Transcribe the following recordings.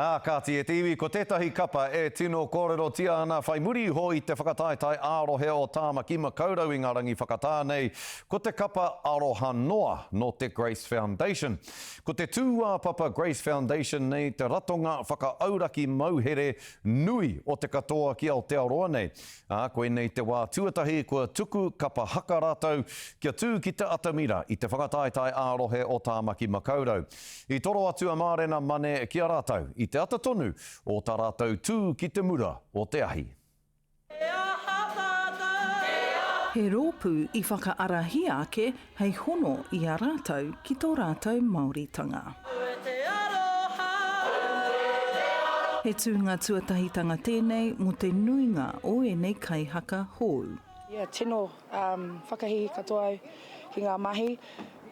Ā, kāti e te iwi, ko tētahi kapa e tino kōrerotia ana whai muri iho i te whakataetae ā-rohe o Tāmaki Makaurau i ngā rangi whakatā nei, ko te kapa Aroha Noa nō te Grace Foundation. Ko te tūāpapa Grace Foundation nei te ratonga whakaauraki mauhere nui o te katoa ki Aotearoa nei. Ā, koinei te wā tuatahi kua tuku kapa haka rātou kia tū ki te atamira i te whakataetae ā-rohe o Tāmaki Makaurau. I toro atu a Mārena Mane ki a rātou i te ata tonu o tā rātou tū ki te mura o te ahi. He rōpū i whakaarahia ake hei hono i a rātou ki tō rātou Māoritanga. He tūnga tuatahitanga tēnei mō te nuinga o ēnei kaihaka hou. Yeah, tino um, whakahihi katoa au ki ngā mahi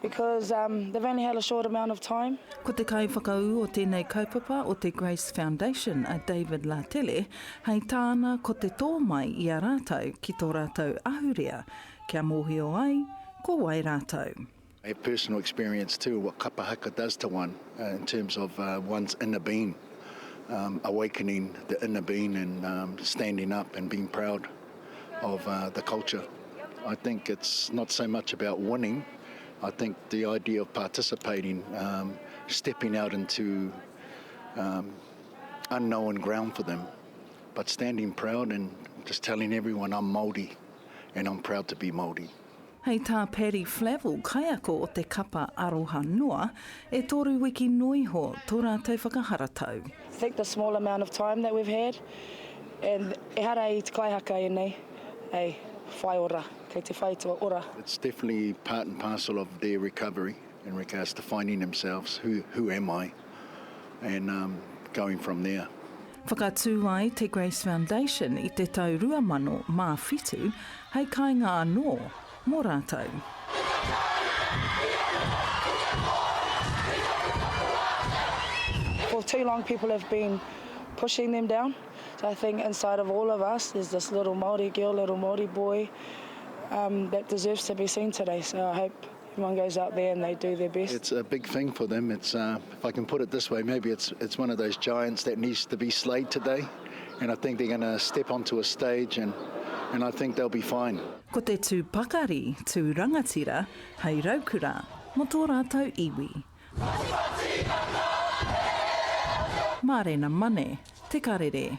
because um, they've only had a short amount of time. Ko te kaiwhakaū o tēnei kaupapa o te Grace Foundation a David Latele, hei tāna ko te tō mai i a rātou ki tō rātou ahurea Kia mōhio ai ko wai rātou. I have personal experience too of what kapa haka does to one in terms of one's inner being, awakening the inner being and standing up and being proud of the culture. I think it's not so much about winning, I think the idea of participating, stepping out into unknown ground for them, but standing proud and just telling everyone I'm Māori. and I'm proud to be Māori. Hei tā Paddy Flavell, kaiako o te kapa Aroha Noa, e toru wiki noa iho tō rātou whakaharatau. I think the small amount of time that we've had, and ehara i te kaihaka ēnei, hei whai ora, kei te whai to ora. It's definitely part and parcel of their recovery in regards to finding themselves, who, who am I, and um, going from there. Whakatū ai te Grace Foundation i te tau 2007 hei kāinga anō mō rātou. For too long people have been pushing them down, so I think inside of all of us there's this little Māori girl, little Māori boy um, that deserves to be seen today, so I hope Everyone goes out there and they do their best. It's a big thing for them. It's, uh, if I can put it this way, maybe it's, it's one of those giants that needs to be slayed today. And I think they're going to step onto a stage and, and I think they'll be fine. Ko te tū pakari, tū rangatira, hei raukura mō tō rātou iwi. Mārena Mane, Te Karere.